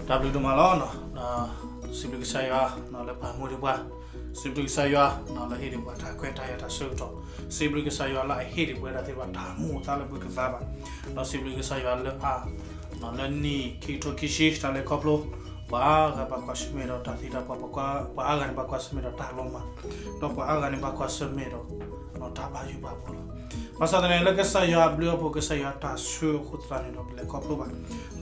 တၢ်ဘျုးဒိၣ်မးလီၤ. စံးဘျုးကစၢ်ယွၤလၢပာ်မူဒံးပှၤ, စံးဘျုးကစၢ်ယွၤလၢဟ့ၣ်ဒံးပှၤတၢ်ခွဲးတၢ်ယာ်တၢ်ဆၢကတီၢ်, စံးဘျုးကစၢ်ယွၤလၢအဟ့ၣ်ဒံးပဝဲဒၣ်သ့ၣ်တဖၣ်တၢ်မူအသါလၢပကသါဘၣ်, ဒီးစံးဘျုးကစၢ်ယွၤလၢအ လၢနံၣ်ခံကထိခံဆံတၢ်လဲၤခီဖျိ ပှၤအါဂၤဘၣ်ကွၢ်ဆၢၣ်မဲာ်ဒီးတၢ်သံတၢ်ပှၢ်, ပှၤအါဂၤန့ၣ်ဘၣ်ကွၢ်ဆၢၣ်မဲာ်ဒီးတၢ်လီၤမၢ်, ဒီးပှၤအါဂၤန့ၣ်ဘၣ်ကွၢ်ဆၢၣ်မဲာ်ဒီး တၢ်ဘၣ်ယိၣ်ဘၣ်ဘှီလီၤ. ဘၣ်ဆၣ်သနာ်က့လၢကစၢ်ယွၤအဘျုးအဖှိၣ် ကစၢ်ယွၤတၢ်ဆှၢအဃိသတးန့ၣ်ဒီး ပလဲၤခီဖျိဘၣ်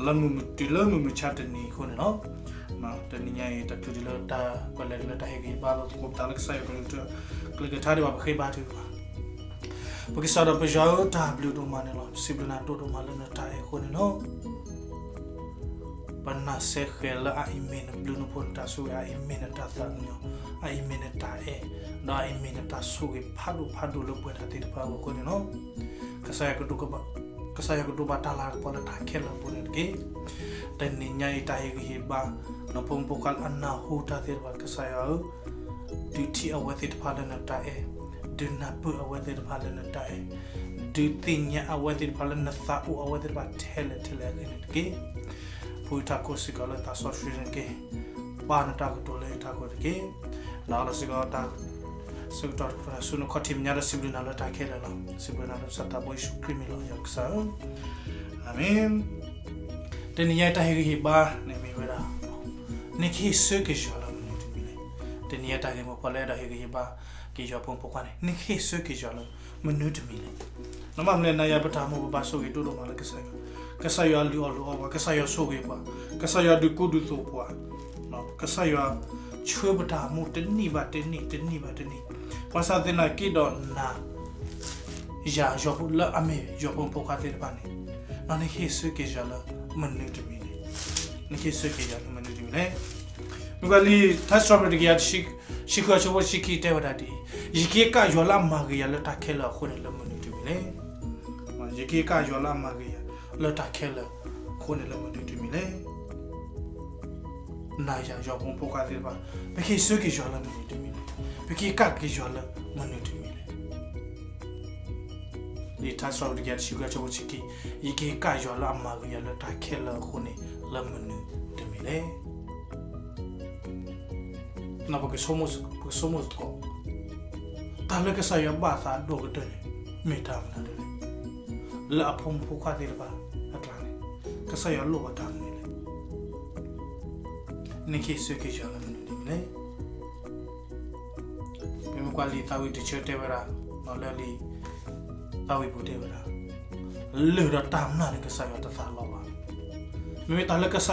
လၢမုၢ်မုၢ်တုၤလၢမုၢ်မုၢ်ဆါတနံၤအဃိန့ၣ်လီၤ. တနံၤညါအံၤ တချုးဒံးလၢတၢ်ပလဲၤဒံးလၢတၢ်ဟ့ၣ်ဂံၢ်ဟ့ၣ်ဘါလီၤသကိးပသးလၢကစၢ်ယွၤကလုၢ်ကထါတဘၣ် ပဃ့ဘါထုကဖၣ် ပကစၢ်ဒီးပယွၤဧၢ, တၢ်ဘျုးဒိၣ်မးန့ၣ်လီၤ. စံးဘျုးနၤဒိၣ်ဒိၣ်မးလၢနတၢ်အဲၣ်အဃိန့ၣ်လီၤ. ပနာ်စ့ၢ်ကီးလၢအအံၤမ့ၢ်နဘျုးနဖှိၣ်နတၢ်ဆိၣ်ဂ့ၤ, အအံၤမ့ၢ်နတၢ်သးကညီၤ, အအံၤမ့ၢ်နတၢ်အဲၣ်, ဒီးအအံၤမ့ၢ်နတၢ်ဆိၣ်ဂ့ၤဖးဒိၣ်ဖးဒိၣ်လၢပဝဲဒၣ်သ့ၣ်တဖၣ်အဂီၢ်အဃိန့ၣ်လီၤ. ကစၢ်ယွၤကဒိးဘၣ်တၢ်လၤကပီၤလၢတၢ်ခဲလၢာ်အပူၤန့ၣ်တက့ၢ်. တနံၤညါအံၤတၢ်ဟ့ၣ်ဂံၢ်ဟ့ၣ်ဘါ နဖိမုၣ်ဖိခွါလၢအနၢ်ဟူတၢ်သ့ၣ်တဖၣ် ကစၢ်ယွၤဧၢ, ဒုးထံၣ်အဝဲသ့ၣ်တဖၣ်လၢနတၢ်အဲၣ်, ဒုးနၢ်ပၢၢ်အဝဲသ့ၣ်တဖၣ်လၢနတၢ်အဲၣ်, ဒုးသ့ၣ်ညါအဝဲသ့ၣ်တဖၣ်လၢနသးအိၣ်အဝဲသ့ၣ်တဖၣ်ထဲလဲၣ်ထဲလဲၣ်အဂ့ၢ်န့ၣ်တက့ၢ်. ဖှူယထးခိၣ်စ့ၢ်ကီးလၢသးစီဆှံန့ၣ်တက့ၢ်. ပာ်နတၢ်ကတိၤလၢယထးခိၣ်တက့ၢ်. ဒီးလီၤစ့ၢ်ကီးတၢ်ဆၢကတီၢ်တဖၣ်ဆူနခီၣ်ထံးမဲာ်ညါဒီး စံးဘျုးနၤလၢတၢ်ခဲလၢာ်လီၤ. စံးဘျုးနၤလၢပကစၢ်သးဘိယ့ၣ်ၡူးခရံာ်မံၤလီၤ ယွၤကစၢ်ဧၢ, အၤမ့ၣ်. တနံၤညါတၢ်ဟ့ၣ်ဂံၢ်ဟ့ၣ်ဘါန့ၣ်မ့ၢ်ဝဲဒၣ် နကဟ့ၣ်ဆၢက့ၤယွၤလၢမနုၤတမံၤလဲၣ်. တနံၤညါတၢ်ဂ့ၢ်မိၢ်ပှၢ်လၢအဲၣ်ဒိးဟ့ၣ်ဂံၢ်ဟ့ၣ်ဘါက့ၤယွၤဖိမုၣ်ဖိခွါန့ၣ် နကဟ့ၣ်ဆၢက့ၤယွၤလၢမနုၤတမံၤလဲၣ်. နဘၣ်မနုၤလဲၣ် နၤယၤပတၢ်အိၣ်မူပဘၣ်ဆိၣ်ဂ့ၤဒိၣ်ဒိၣ်မးလၢကစၢ်ယွၤ, ကစၢ်ယွၤလုၢ်အီၣ်လုၢ်အီပှၤ, ကစၢ်ယွၤဆိၣ်ဂ့ၤပှၤ, ကစၢ်ယွၤဒုးကူဒုးသိးပှၤ, ကစၢ်ယွၤဆှၢပတၢ်အိၣ်မူတနံၣ်ဘၣ်တနံၣ် တနံၣ်ဘၣ်တနံၣ်, ဘၣ်ဆၣ်သနာ်က့ဒီးနၤ ယၤယွၤဖိလၢအမ့ၢ်ယွၤဖိမုၣ်ဖိခွါသ့ၣ်တဖၣ်န့ၣ် နကဟ့ၣ်ဆၢက့ၤယွၤလၢမနုၤတမံၤလဲၣ်. နကဟ့ၣ်ဆၢက့ၤယွၤလၢမနုၤတမံၤလဲၣ်. မ့ၢ်ကွၢ်လံာ်ထါစံးပတြၢၤတကယၤတဆံဃုအဆၢဖိတဆံခံတဲဝဲဒၣ်ဒ်အံၤ, ယကဟ့ၣ်ကစၢ်ယွၤလၢအမၤဂ့ၤယၤလၢတၢ်ခဲလၢာ်အဃိန့ၣ်လၢမနုၤတမံၤလဲၣ်. ယကဟ့ၣ်ကစၢ်ယွၤလၢအမၤဂ့ၤယၤလၢတၢ်ခဲလၢာ်အဃိန့ၣ်လၢမနုၤတမံၤလဲၣ်. နၤယၤယွၤဖိမုၣ်ဖိခွါသ့ၣ်တဖၣ် ပကဟ့ၣ်ဆၢက့ၤယွၤလၢမနုၤတမံၤလဲၣ်. ပကဟ့ၣ်ကစၢ်ယွၤလၢမနုၤတမံၤလဲၣ်. လံာ်ထါစံးပတြၢၤတကယၤတဆံဃုအဆၢဖိတဆံခံ, ယကဟ့ၣ်ကစၢ်ယွၤလၢအမၤဂ့ၤယၤလၢတၢ်ခဲလၢာ်အဃိန့ၣ် လၢမနုၤတမံၤလဲၣ်. ပကဆိကမိၣ်သကိး, တၢ်လၢကစၢ်ယွၤဘၣ်သးအဒိၣ်ကတၢၢ်န့ၣ် မ့ၢ်တၢ်မနုၤလဲၣ်. လၢအဖိမုၣ်ဖိခွါသ့ၣ်တဖၣ်အကျါန့ၣ် ကစၢ်ယွၤလိၣ်ဘၣ်တၢ်မနုၤလဲၣ်. နကဟ့ၣ်ဆၢက့ၤယွၤလၢမနုၤတမံၤလဲၣ်. ပမ့ၢ်ကွၢ်လံာ်သးဝံၣ်တဆၢတဲဝဲဒၣ်, လၢလံာ်သးဝံၣ်ပူၤတဲဝဲဒၣ်, လၢာ်ဒီးတၢ်မျၢ်န့ၣ် ကစၢ်ယွၤတသးလီဘၣ်. မ့မ့ၢ်တၢ်လၢကစၢ်ယွၤသးလီ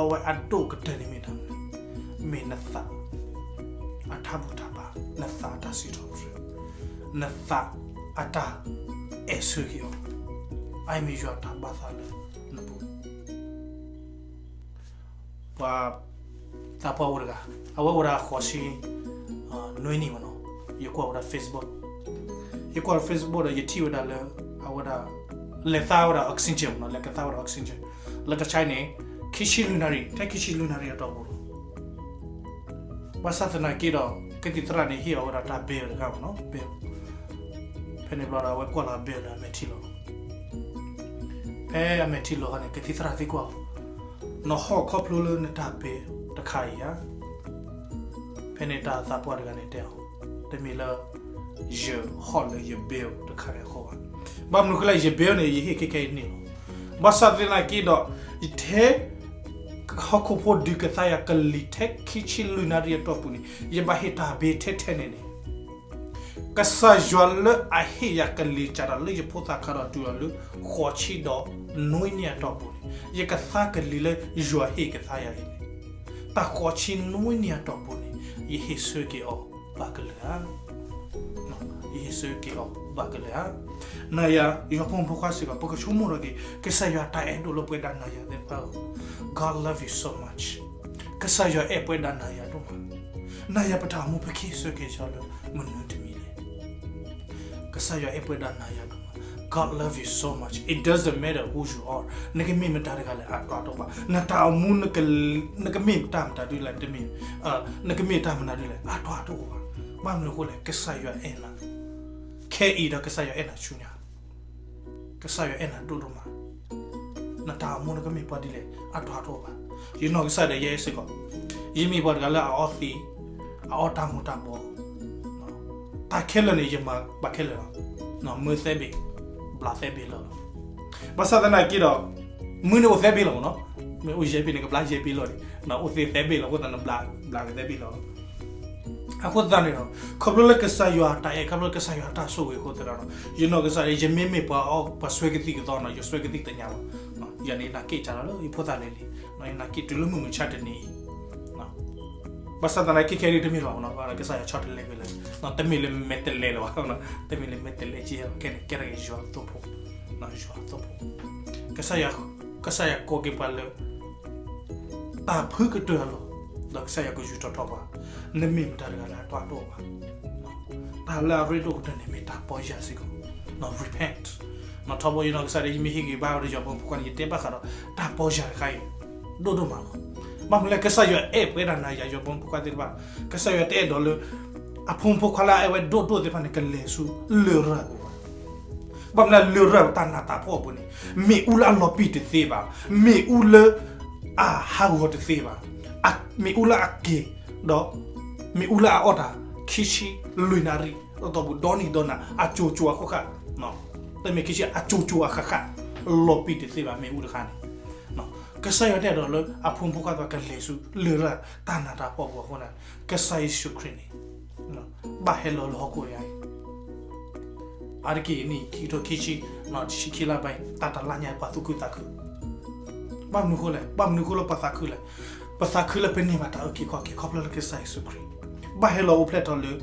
ဝဲအဒိၣ်ကတၢၢ်န့ၣ်မ့ၢ်တၢ်မနုၤလဲၣ်. မ့ၢ်နသးအတၢ်ဘူၣ်တၢ်ဘါ, နသးအတၢ်စံးထီၣ်ပတြၢၤ, နသးအတၢ်အဲၣ်ဆၢက့ၤအီၤ, အအံၤမ့ၢ်ယွၤအတၢ်ဘၣ်သးလၢနပူၤ ပှၤသးပှၢ်အိၣ်တဂၤ, အဝဲအိၣ်ဒၣ်ဃိးဆံ နွံနံၣ်မ့ၢ်နီၤ, ယကွၢ်ဝဲဒၣ် Facebook, ယကွၢ် Facebook ဒီးယထံၣ်ဝဲဒၣ်လၢ အဝဲဒၣ် လဲၤသါဝဲဒၣ် oxygen မ့ၢ်နီၤ, လဲၤကသါဝဲဒၣ် oxygen လၢတၢ်ဆါအံၤန့ၣ် ခံဆံလွံၢ်နၣ်ရံၣ်, ထဲခံဆံလွံၢ်နၣ်ရံၣ်အတီၢ်ပူၤလီၤ. ဘၣ်ဆၣ်သနာ်က့ဒီး ကသံၣ်သရၣ်န့ၣ် ဟ့ၣ်အီၤဝဲဒၣ်တၢ် bill တခါမ့ၢ်နီၤ, bill, ဖဲန့ၣ်ဘျီဒီး အဝဲကွၢ်လီၤ bill ဒီး အမဲာ်ထံလီၤ ဖဲအမဲာ်ထံလီၤခါန့ၣ် ကသံၣ်သရၣ်သံကွၢ်အီၤ, နဟီၣ်ခီဖျိလၢနတၢ် bill တခါအံၤဧါ. ဖဲန့ၣ်တၢ်သးပှၢ်တဂၤန့ၣ်တဲအီၤ, တမ့ၢ်လၢ ယဟီၣ်လၢယ bill တခါအံၤအဃိဘၣ်. ဘၣ်မနုၤဃိလဲၣ် ယ bill န့ၣ် ယဟ့ၣ်ခဲခဲအံၤန့ၣ်လီၤ. ဘၣ်ဆၣ်သနာ်က့ဒီး ယထဲ ဟီၣ်ခိၣ်ဖိဒုးကသါယၤကလံၤထဲခံဆံလွံၢ်နၣ်ရံၣ်အတီၢ်ပူၤန့ၣ် ယဘၣ်ဟ့ၣ်တၢ် bill ထဲထဲန့ၣ်န့ၣ် ကစၢ်ယွၤလၢအဟ့ၣ်ယၤကလံၤစးထီၣ်လၢယဖိသၣ်ခါဒီးတုၤလီၤလၢ ဃိးဆံဒီးနွံနံၣ်အတီၢ်ပူၤန့ၣ် ယကသါကလံၤလၢယွၤဟ့ၣ်ကသါယၤအံၤန့ၣ် တၢ်ဃိးဆံနွံနံၣ်အတီၢ်ပူၤန့ၣ် ယဟ့ၣ်ဆၢက့ၤအီၤဘၣ်ကလၢာ်ဧါ. ယဟ့ၣ်ဆၢက့ၤအီၤဘၣ်ကလၢာ်ဧါ. နၤယၤ ယွၤဖိမုၣ်ဖိခွါစ့ၢ်ကီး ပကဆိကမိၣ်ထီၣ်က့ၤ ကစၢ်ယွၤတၢ်အဲၣ်ဒိၣ်လၢပဝဲဒၣ်နၤယၤသ့ၣ်တဖၣ်အဂီၢ်, God love you so much. ကစၢ်ယွၤအဲၣ်ပဝဲဒၣ်နၤယၤဒိၣ်မး. နၤယၤပတၢ်အိၣ်မူ ပကဟ့ၣ်ဆၢက့ၤယွၤလၢမနုၤတမံၤလဲၣ်. ကစၢ်ယွၤအဲၣ်ပဝဲဒၣ်နၤယၤဒိၣ်မး. God love you so much. It doesn't matter who you are. နကမ့ၢ်မတၤတဂၤလဲၣ် အါတီတအိၣ်ဘၣ်. နတၢ်အိၣ်မူ နကမ့ၢ်တၢ်မတၤဒ်လဲၣ်, နကမ့ၢ်တၢ်မနုၤဒ်လဲၣ် အါတီတအိၣ်ဘၣ်. ဘၣ်မနုၤအဃိလဲၣ်, ကစၢ်ယွၤအဲၣ်နၤခဲအံၤဒီး ကစၢ်ယွၤအဲၣ်နၤဆူညါ ကစၢ်ယွၤအဲၣ်နၤဒိၣ်ဒိၣ်မး. နတၢ်အိၣ်မူ နကမ့ၢ်ပှၤဒ်လဲၣ် အါတီတအိၣ်ဘၣ်. ယနီၢ်ကစၢ်ဒၣ်ယဲစ့ၢ်ကီး, ယမ့ၢ်ပှၤတဂၤလၢအအီသံး, အအီတၢ်မူၤတၢ်ဘှီး, တၢ်ခဲလၢာ်န့ၣ် ယမၤဘၣ်ခဲလၢာ်လီၤ. မၢသဲဘ့ၣ်, ဘျးသဲဘ့ၣ်လီၤ. ဘၣ်ဆၣ်သနာ်က့ဒီး, မုၢ်န့ၣ်အိၣ်သဲဘ့ၣ်လီၤမ့ၢ်နီၤ, မ့ၢ်အိၣ်ယဲၢ်ဘ့ၣ်န့ၣ် ကဘျးယဲၢ်ဘ့ၣ်လီၤန့ၣ်, အိၣ်သ့သဲဘ့ၣ်လီၤ အဃိသတးန့ၣ် ဘျးက့ၤသဲဘ့ၣ်လီၤ. အဃိသတးန့ၣ်ဒီး, ခီဖျိလၢကစၢ်ယွၤတၢ်အဲၣ် ခီဖျိလၢကစၢ်ယွၤတၢ်ဆိၣ်ဂ့ၤအဃိသတးဒီး, ယနီၢ်ကစၢ်ဒၣ် ယမ့မ့ၢ်ပှၤအီ ပှၤစွဲကသံၣ်ကသီနီၤ ယစွဲကသံၣ်တညါဘၣ်. ယၤန့ၣ် ယနာ်က့ၣ်ကၢ်လီၤလၢယဖိသၣ်လံၤလံၤ, ယနာ်က့ၣ်တုၤလၢမုၢ်မဆါတနံၤအံၤ ဘၣ်ဆၣ်သနာ်က့ခဲအံၤတမ့ၢ်လီၤ, ကစၢ်ယွၤဆီတလဲကွံာ်လၢ, တမ့ၢ်လၢမဲာ်တဲးလဲးလၢၤဘၣ်, တမ့ၢ်လၢမဲာ်တဲးလဲးက့, ကဲထီၣ်က့ၤယွၤအသိဖိ, ယွၤအသိဖိ, ကစၢ်ယွၤ, ကစၢ်ယွၤကိးက့ၤပှၤလၢ တၢ်ဖုကတၢၢ်အလီၢ်, ဒီးကစၢ်ယွၤကယူၤထီၣ်ထီပှၤ, နမ့ၢ်မတၤတဂၤလၢအတၢ်ဒိၣ်ဘၣ် တၢ်လၢအရ့ဒိၣ်ကတၢၢ်န့ၣ် မ့ၢ်တၢ်ပီၢ်ယၢ်စ့ၢ်ကီး, repent. ထီဘိယနီၢ်ကစၢ်ဒၣ် ယမ့ၢ်ဟ့ၣ်ဂံၢ်ဘါဝဲဒီးယွၤဖိမုၣ်ဖိခွါန့ၣ် ယတဲဘၣ်ဃးဒီး တၢ်ပီၢ်ယၢ်တခါအံၤ ဒိၣ်ဒိၣ်မးလီၤ. ဘၣ်မနုၤလဲၣ် ကစၢ်ယွၤအဲၣ်ပဝဲဒၣ်နၤယၤယွၤဖိမုၣ်ဖိခွါသ့ၣ်တဖၣ်, ကစၢ်ယွၤတအဲၣ်ဒိးလၢ အဖိမုၣ်ဖိခွါလၢအအဲၣ်ဝဲဒိၣ်ဒိၣ်သ့ၣ်တဖၣ်န့ၣ် ကလဲၤဆူလရာ်ပူၤဘၣ်. ဘၣ်မနုၤလဲၣ် လရာ်တၢ်နးတၢ်ဖှီၣ်အပူၤန့ၣ် မ့ၣ်အူလၢအလီၤပံာ်တသ့ဘၣ်, မ့ၣ်အူလၢအဟးဂီၤတသ့ဘၣ်, မ့ၣ်အူလၢအက့ၤ, ဒီး မ့ၣ်အူလၢအအီၣ်တၢ် ခံဆံလွံၢ်နၣ်ရံၣ် အတီၢ်ပူၤ ဒီနံၤဒီနၤ အကၠိၤကၠိၤအဃၣ်ဃၣ်, တမ့ၢ်ခံဆံ အကၠိၤကၠိၤအဃၣ်ဃၣ်, လီၤပံာ်တသ့ဘၣ် မ့ၣ်အူတခါန့ၣ်. ကစၢ်ယွၤတအဲၣ်ဒိးလၢအဖိမုၣ်ဖိခွါသ့ၣ်တဖၣ်ကလဲၤဆူလရာ်တၢ်နးတၢ်ဖှီၣ်အပူၤအဃိန့ၣ်, ကစၢ်ယ့ၣ်ၡူးခရံာ်န့ၣ် ဘၣ်ဟဲလီၤလၢဟီၣ်ခိၣ်အံၤ အါတက့ၢ်အံၤ နံၣ်ခံကထိခံဆံ, တဆံခံလါဘၣ်အံၤ တၢ်တလါညါ ပှၤသူၣ်ခုသးခု, ဘၣ်မနုၤအဃိလဲၣ်, ဘၣ်မနုၤအဃိလၢပှၤသးခုလဲၣ်, ပသးခုလၢပန့ၢ်ဘၣ်တၢ်အုၣ်က့ၤခီၣ်က့ၤ ခီဖျိလၢကစၢ်ယ့ၣ်ၡူးခရံာ် ဘၣ်ဟဲလီၤအိၣ်ဖျဲၣ်ထီၣ်လၢ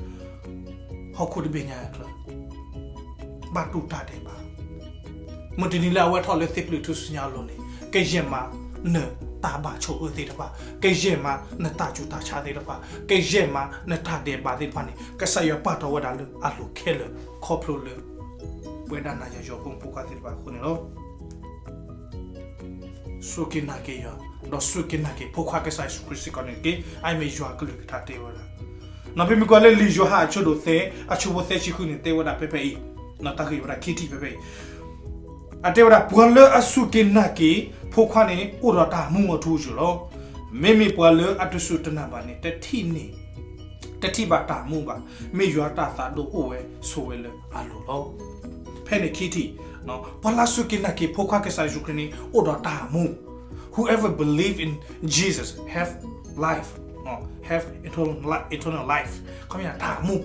ဟီၣ်ခိၣ်တဘ့ၣ်ညါအချၢ ဘၣ်တူၢ်တၢ်ဒဲးဘး, မုၢ်တနံၤလၢအဝဲထီၣ်လၢသ့ၣ်ပျုၢ်ထူၣ်စုညါအလိၤန့ၣ် ကယဲၢ်မးနတၢ်ဘၣ်ဆိၣ်အၢသ့ၣ်တဖၣ်, ကယဲၢ်မးနတၢ်ဆူးတၢ်ဆါသ့ၣ်တဖၣ်, ကယဲၢ်မးနတၢ်ဒဲးဘးသ့ၣ်တဖၣ်န့ၣ် ကစၢ်ယွၤပာ်ထီၣ်ဝဲဒၣ်လၢအလိၤခဲလၢာ် ခီဖျိလၢ ပဝဲဒၣ်နၤယၤယွၤဖိမုၣ်ဖိခွါသ့ၣ်တဖၣ်အဃိန့ၣ်လီၤ. စူၢ်က့ၤနာ်က့ၤယွၤ, ဒီးစူၢ်က့ၤနာ်က့ၤဖိခွါကစၢ်ယ့ၣ်ၡူးခရံာ်စ့ၢ်ကီးန့ၣ်တက့ၢ်. အအံၤမ့ၢ်ယွၤအကလုၢ်ကထါတဲဝဲဒၣ်. ပမ့ၢ်ကွၢ်လၢလံာ်ယိၤဟၣ်အဆၢဒိၣ်သၢ အဆၢဖိသၢဆံဃုန့ၣ် တဲဝဲဒၣ်ဖဲဖဲအံၤ, တၢ်ဂ့ၢ်ဝဲဒၣ်ခံထံၣ်ဖဲဖဲအံၤ, အတဲဝဲဒၣ် ပှၤလၢအစူၢ်က့ၤနာ်က့ၤဖိခွါန့ၣ် အိၣ်ဒီးတၢ်မူအထူအယိာ်လီၤ. မ့မ့ၢ်ပှၤလၢအတစူၢ်တနာ်ဘၣ်န့ၣ် တထံၣ်န့ၣ် တထံၣ်ဘၣ်တၢ်မူဘၣ်. မ့ၢ်ယွၤတၢ်သးဒိၣ်အိၣ်ဝဲဆိးဝဲလၢအလိၤလီၤ. ဖဲန့ၣ်ခံထံၣ်, ပှၤလၢအစူၢ်က့ၤနာ်က့ၤဖိခွါကစၢ်ယ့ၣ်ၡူးခရံာ်န့ၣ် အိၣ်ဒီးတၢ်မူ. Whoever believe in Jesus have life, have eternal life. ခီမ့ၢ်တၢ်မူ.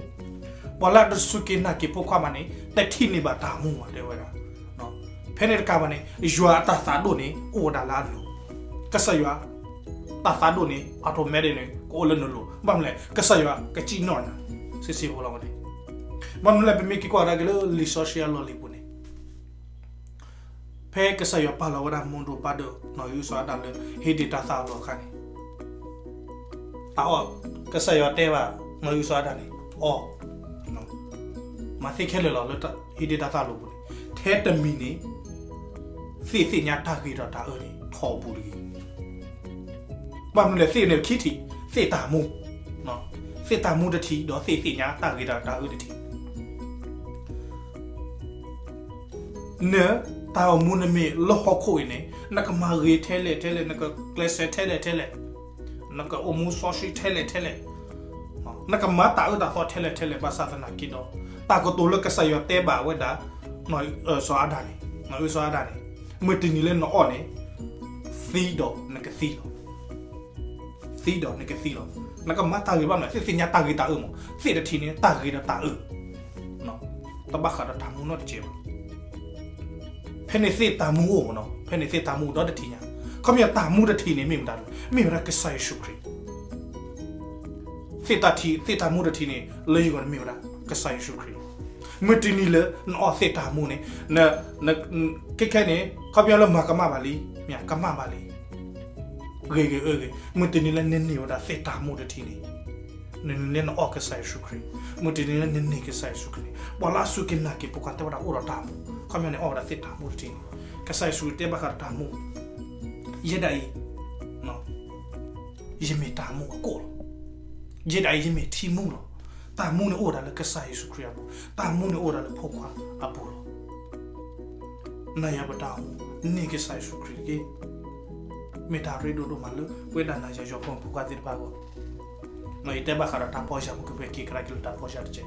ပှၤလၢအတစူၢ်က့ၤနာ်က့ၤဖိခွါဘၣ်န့ၣ် တထံၣ်န့ၢ်ဘၣ်တၢ်မူဘၣ် တဲဝဲဒၣ်. ဖဲန့ၣ်တကးဘၣ်န့ၣ် ယွၤအတၢ်သးဒိၣ်န့ၣ် အိၣ်ဝဲဒၣ်လၢအလိၤ. ကစၢ်ယွၤ တၢ်သးဒိၣ်န့ၣ် automatic န့ၣ် ကအိၣ်လၢနလိၤ. ဘၣ်မနုၤလဲၣ် ကစၢ်ယွၤကစံၣ်ညီၣ်နၤ စ့ၢ်စ့ၢ်ဖိလီၤဝဲန့ၣ်. ဘၣ်မနုၤလဲၣ် ပမ့ၢ်က့ၤကွၢ်ဒၣ်က့ၤလၢလံာ်စီဆှံအလီၢ်လံၤပူၤန့ၣ် ဖဲကစၢ်ယွၤပာ်လီၤဝဲဒၣ်မိၢ်ဒိၣ်ပၢ်ဒိၣ် နီၢ်အံၣ်အုၣ်စီၤအၤဒၣ်လၢ ဧ့ဒ့ၣ်တၤသၣ်အလီၢ်အခါန့ၣ် တၢ်အီၣ် ကစၢ်ယွၤတဲဘၣ် နီၢ်အံၣ်အုၣ်စီၤအၤဒၣ်န့ၣ် အီၣ် မၤသ့ခဲလၢာ်လီၤလၢ ဧ့ဒ့ၣ်တၤသၣ်အလီၢ်ပူၤန့ၣ် ထဲတမံၤန့ၣ် သ့ၣ်သ့ၣ်ညါတၢ်ဂ့ၤဒီးတၢ်အၢန့ၣ် ထီၣ်အပူၤတဂ့ၤ. ဘၣ်မနုၤလဲၣ် သ့ၣ်န့ၣ်ခံထံၣ် သ့ၣ်တၢ်မူ သ့ၣ်တၢ်မူတထံၣ် ဒီးသ့ၣ်သ့ၣ်ညါတၢ်ဂ့ၤဒီးတၢ်အၢတထံၣ် နတၢ်အိၣ်မူနမ့ၢ်လၢဟီၣ်ခိၣ်အံၤန့ၣ် နကမၤဂ့ၤထဲလဲၣ်ထဲလဲၣ် နကကျဲးစၢးထဲလဲၣ်ထဲလဲၣ် နကအိၣ်မူစီဆှံထဲလဲၣ်ထဲလဲၣ် နကမၤတၢ်အၢတၢ်သီထဲလဲၣ်ထဲလဲၣ် ဘၣ်ဆၣ်သနာ်က့ဒီး တၢ်ကတိၤလၢကစၢ်ယွၤတဲဘၣ်ဝဲဒၣ် နီၢ်အံၣ်အုၣ်စီၤအၤဒၣ်န့ၣ် နီၢ်အံၣ်အုၣ်စီၤအၤဒၣ်န့ၣ် မုၢ်တနံၤလၢနအီၣ်န့ၣ် သံဒီးနကသံလီၤ. သံဒီးနကသံလီၤ. နကမၤတၢ်ဂ့ၤဘၣ်မး သ့ၣ်သ့ၣ်ညါတၢ်ဂ့ၤတၢ်အၢမး သ့ၣ်တထံၣ်န့ၣ် တၢ်ဂ့ၤဒီးတၢ်အၢ တဘၣ်ဃးဒီးတၢ်မူနီတစဲးဘၣ်. ဖဲန့ၣ်သ့ၣ်တၢ်မူအိၣ်မးနီၤ ဖဲန့ၣ်သ့ၣ်တၢ်မူဒီတထံၣ်ညါ ခီပညီတၢ်မူတထံၣ်န့ၣ် မ့ၢ်မတၤလဲၣ် မ့ၢ်ဝဲဒၣ်ကစၢ်ယ့ၣ်ၡူးခရံာ် သ့ၣ်တၢ်ထံၣ် သ့ၣ်တၢ်မူတထံၣ်န့ၣ် လၢယဂီၢ်န့ၣ်မ့ၢ်ဝဲဒၣ် ကစၢ်ယ့ၣ်ၡူးခရံာ်လီၤ. မုၢ်တနံၤလၢနအီၣ်သ့ၣ်တၢ်မူန့ၣ် န ခဲခဲန့ၣ် ခီပညီလၢမၤကမၣ်ဘၣ်လံ မ့ၢ်ကမၣ်ဘၣ်လံ ဂ့ၤဂ့ၤအၢဂ့ၤ မုၢ်တနံၤလၢနန့ၢ်ဝဲဒၣ်သ့ၣ်တၢ်မူတထံၣ်န့ၣ် နန့ၢ်လၢနအီၣ်ကစၢ်ယ့ၣ်ၡူးခရံာ် မုၢ်တနံၤလၢနန့ၢ်ကစၢ်ယ့ၣ်ၡူးခရံာ်န့ၣ် ပှၤလၢအစူၢ်က့ၤနာ်က့ၤဖိခွါတဲဝဲဒၣ်အိၣ်ဒီးတၢ်မူ ခီပညီန့ၣ် အီၣ်ဝဲဒၣ်သ့ၣ်တၢ်မူတထံၣ်န့ၣ် ကစၢ်ယ့ၣ်ၡူးခရံာ်တဲဘၣ်ဃးဒီးတၢ်မူ ယဲဒၣ်အံၤ ယမ့ၢ်တၢ်မူအကိၣ်လီၤ. ယဲဒၣ်အံၤယမ့ၢ်ထံမူလီၤ. တၢ်မူန့ၣ်အိၣ်ဝဲဒၣ်လၢကစၢ်ယ့ၣ်ၡူးခရံာ်အပူၤ, တၢ်မူန့ၣ်အိၣ်ဝဲဒၣ်လၢဖိခွါအပူၤလီၤ. နၤယၤပတၢ်အိၣ်မူ န့ၢ်ကစၢ်ယ့ၣ်ၡူးခရံာ်တက့ၢ်. မ့ၢ်တၢ်ရ့ဒိၣ်ဒိၣ်မးလၢ ပဝဲဒၣ်နၤယၤယွၤဖိမုၣ်ဖိခွါသ့ၣ်တဖၣ်အဂီၢ်, ယတဲဘၣ်ဃးဒီးတၢ်ပီၢ်ယၢ်မုၢ်ကပှဲၤက့ၤကဒါက့ၤလၢတၢ်ပီၢ်ယၢ်တက့ၢ်.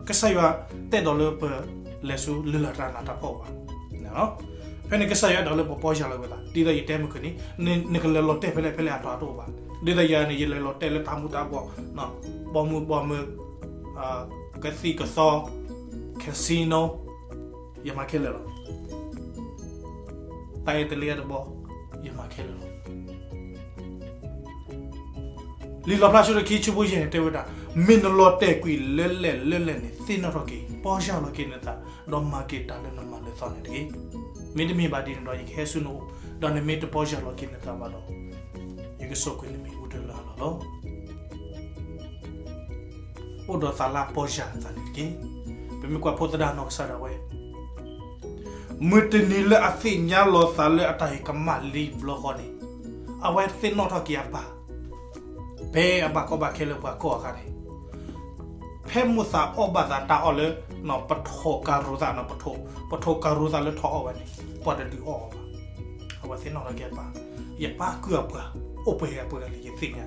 ကစၢ်ယွၤတဲဒီးလၢပလဲၤဆူလၢလၢတၢ်နးတၢ်ဖှီၣ်ဘၣ်. ဖဲန့ၣ်ကစၢ်ယွၤအဲၣ်ဒိးလၢပပီၢ်ယၢ်လီၤဝဲသး ဒ်သိးယတဲမုၢ်ကနံၤ နကလဲၤလီၤတဲာ်ဖဲလဲၣ်ဖဲလဲၣ်အတၢ်တအိၣ်ဘၣ်. ဒ်သိးယၤန့ၣ် ယလဲၤလီၤတဲာ်လၢတၢ်မူၤတၢ်ဘှီး, ဘီမုၢ်ဘီမုၢ်, ကသံၣ်ကသီ, casino, ယမၤခဲလၢာ်လီၤ. တၢ်အဲၣ်တလ့အတဘီ, ယမၤခဲလၢာ်လီၤ. လံာ်လီၣ်ဖျါဆၢဒိၣ်ခံဆၢဖိယဲၢ်န့ၣ်တဲဝဲဒၣ်, မ့ၢ်နလီၤတဲာ်ကွံာ်လၢလဲၣ်လၢလဲၣ်န့ၣ် သ့ၣ်နီၣ်ထီၣ်က့ၤ, ပီၢ်ယၢ်လီၤက့ၤနသး, ဒီးမၤက့ၤတၢ်လၢနမၤလၢသီန့ၣ်တက့ၢ်. မ့တမ့ၢ်ဘၣ်ဒ်န့ၣ်ဒီး ယကဟဲဆူနအိၣ်, ဒီးနမ့ၢ်တပီၢ်ယၢ်လီၤက့ၤနသးဘၣ်ဒီး, ယကစိာ်ကွံာ်နမံၤအိၣ်တ့ၢ်လၢအလီၢ်လီၤ. အိၣ်ဒီးသးလၢပီၢ်ယၢ်အသးန့ၣ်တက့ၢ်. ပမ့ၢ်ကွၢ်ဖိသဒၣ်နီၢ်ကစၢ်ဒၣ်ဝဲ မုၢ်တနံၤလၢအသ့ၣ်ညါလီၤသးလၢအတၢ်ဂ့ၤကမၣ်လံဘျီဃီန့ၣ်, အဝဲသ့ၣ်နီၣ်ထီၣ်က့ၤအပၢ်, ဖဲအဘၣ်ကီဘၣ်ခဲလၢပှၤကိးဂၤန့ၣ်, ဖဲမိၢ်သးအီၣ်ဘၣ်သးတၢ်အီၣ်လၢ ပထိၣ်ကၤရိၤသး, ပထိၣ်ကၤရိၤသးလၢထီၣ်အီၣ်ဝဲန့ၣ် ပှၤတဒုးအီၣ်အီၤဘၣ်. အဝဲသ့ၣ်နီၣ်ထီၣ်က့ၤအပၢ်, ယပၢ်ကုၢ်အပှၤ အိၣ်ပှဲၤဂၤပှဲၤဂၤလံယသ့ၣ်ညါ,